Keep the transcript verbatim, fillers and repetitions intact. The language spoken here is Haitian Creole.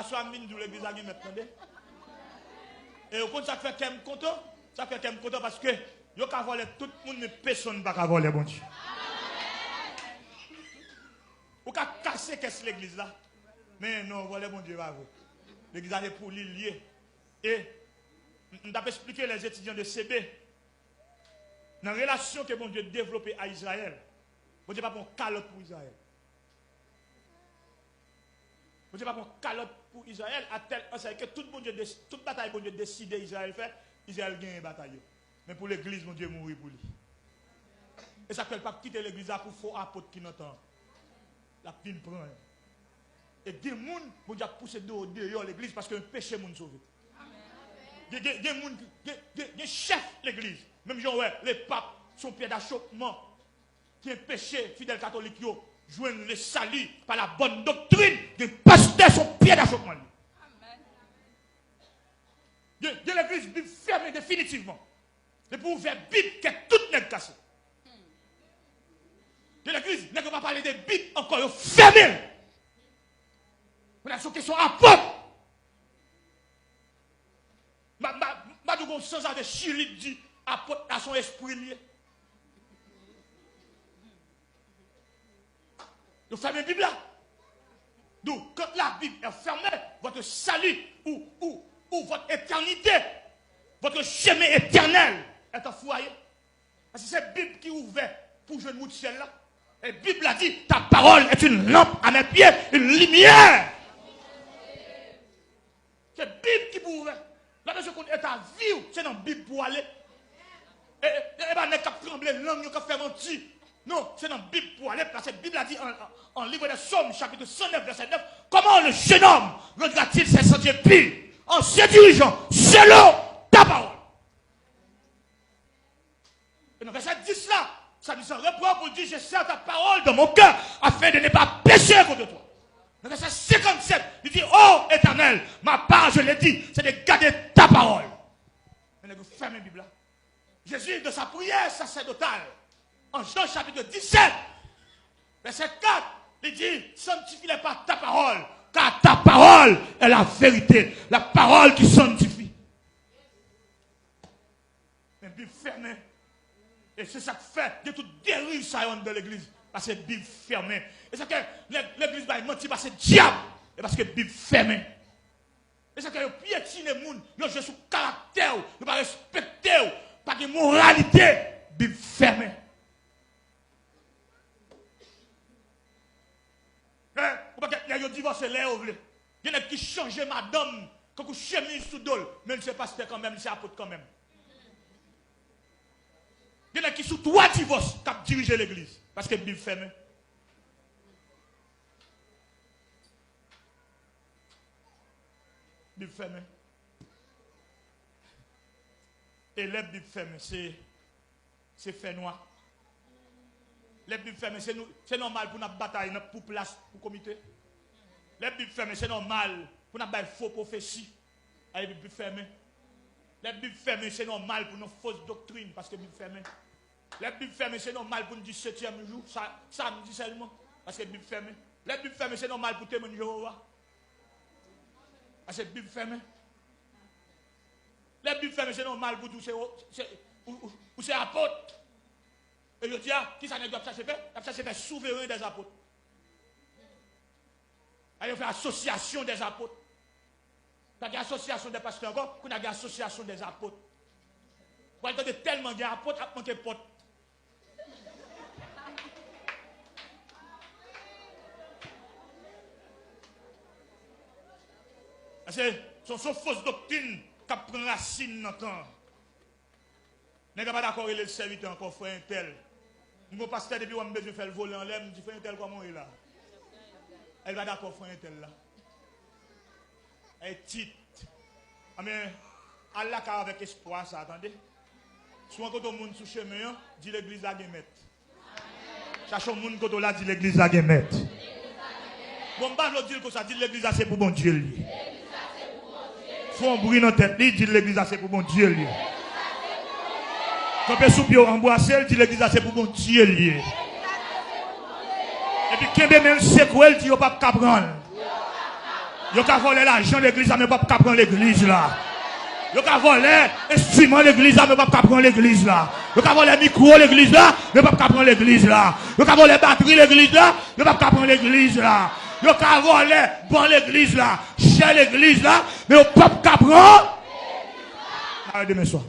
Aswè a m vin di w legliz la gen mèt, tande. E ou konn sa k fè kè m kontan? Sa k fè kè m kontan paske yo ka vòlè tout moun, men pèsonn pa ka vòlè Bondye. Ou ka kase kès legliz la, men non, vòlè Bondye pa vre. Legliz la se pou li l ye. E m, m t ap eksplike les étudiants de C B, nan relasyon ke Bondye devlope a Izrayèl, Bondye pa pran kalòt pou Izrayèl. Bondye pa pran kalòt pou Izrayèl, atèl ansèy ke tout Bondye des-, tout batay Bondye deside Izrayèl fè, Izrayèl genyen batay yo. Men pou legliz, Bondye mouri pou li. E sa k fè l p ap kite legliz la pou fo apot ki nan tan an. L ap vin pran yo. E gen moun, Bondye ap pouse do-, deyò legliz paske yon peche moun sove. Gen, gen, gen moun, gen, gen, gen chèf legliz. Menm jan w wè, lepap se yon pyè dachopman. Gen peche, fidèl katolik yo jwenn le salut par la bonne doctrine. Gen pastè se yon pyè dachopman li. Gen, gen legliz Bib fèmen definitivman. Depi w ouvè Bib, kè tout nèg kase. Gen legliz, nèg yo pa pale de Bib ankò, yo fèmen l. Kounye a se yon kesyon apot. M a, m a, m a di w gon sanzave Chili k di apot la se yon espri l ye. Yo fèmen Bib la. Donc, quand la Bible est fermée, votre salut ou, ou, ou votre éternité, votre chemin éternel est enfoiré. Paske se Bib ki ouvè pou w jwenn wout syèl la. E Bib la di, ta parole est une lampe à mes pieds, une lumière. Se Bib ki pou ouvè. Lè w bezwen konn eta vi w, se nan Bib pou w ale. E, e, e pa nèg k ap tranble lang yo, k ap fè manti. Non, se nan Bib pou w ale, paske Bib la di an, an, an livre des Psaumes, chapitre cent neuf, verset neuf, comment le jeune homme rendra-t-il ses sentiers purs? En se dirigeant selon ta parole. E nan vèsè dis la, Psalmiste repran pou l di, je serre ta parole dans mon cœur afin de ne pas pécher contre toi. Nan vèsè senkannsèt, li di, ô Éternel, ma part, je l'ai dit, c'est de garder ta parole. Men nèg yo fèmen Bib la. Jésus, dans sa prière sacerdotale, en Jean chapitre dix-sept, verset quatre, li di, sanctifie-les par ta parole, car ta parole est la vérité. La parole qui sanctifie. Men Bib fèmen. E se sa k fè gen tout deriv sa yo anndan legliz. Paske Bib fèmen. E sa k fè lè legliz bay manti pase dyab. E paske Bib fèmen. E sa k fè yo pyetine moun, yo jwe sou karaktè w, yo pa respekte w, pa gen moralite. Bib fèmen. Hein? Yon pakèt nèg yo divòse lè yo vle. Gen nèg ki chanje madanm kankou chemiz sou do l, men li se pastè kanmenm, li se apot kanmenm. Gen nèg ki sou twa divòs k ap dirije legliz, paske Bib fèmen. Bib fèmen. E lè Bib fèmen, se Se fènwa. Lè Bib fèmen, se nou, se nòmal pou n ap batay nan, pou plas, pou komite. Lè Bib fèmen, se nòmal pou n ap bay fo pwofesi. Ay, Bib fèmen. Lè Bib fèmen, se nòmal pou n nan fos doktrin, paske Bib fèmen. Lè Bib fèmen, se nòmal pou n di setyèm jou, sa, samdi sèlman, paske Bib fèmen. Lè Bib fèmen, se nòmal pou Temwen Jewova. Paske Bib fèmen. Lè Bib fèmen, se nòmal pou di w se, se, ou, ou, ou se apot. E jodi a, kisa nèg yo ap chache fè? Y ap chache fè souveren dèzapot. Alè yo fè asosyasyon dèzapot. Pa gen asosyasyon dè pastè ankò, kounye a gen asosyasyon dèzapot. Ou pral tande tèlman gen apot ap manke pòt. Paske se yon, se yon fos doktrin k ap pran rasin nan tan an. Nèg la pa dakò rele l sèvitè ankò, frè entèl. M gon pastè depi wè m bezwen fè l vole anlè, m di, frè entèl, kòman w ye la? Li pa dakò, frè entèl la. E tit. Anben, al lakay avèk espwa sa, tande. Si w rankontre yon moun sou chemen an, di legliz la gen mèt. Chache yon moun kote w la, di legliz la gen mèt. Bon, m pa vle w di l konsa, di l legliz la se pou Bondye l ye. Fè yon bri nan tèt li, di l legliz la se pou Bondye l ye. Kanpe sou pye w, anbrase l, di legliz la se pou Bondye l ye. Epi kenbe men l, sekwe l, di yo p ap ka pran l. Yo ka vòlè lajan legliz la, men yo p ap ka pran legliz la. Yo ka vòlè enstriman legliz la, men yo p ap ka pran legliz la. Yo ka vòlè mikwo legliz la, men yo p ap ka pran legliz la. Yo ka vòlè batri legliz la, men yo p ap ka pran legliz la. Yo ka vòlè ban legliz la, chè legliz la, men yo p ap ka pran. N a wè demen swa.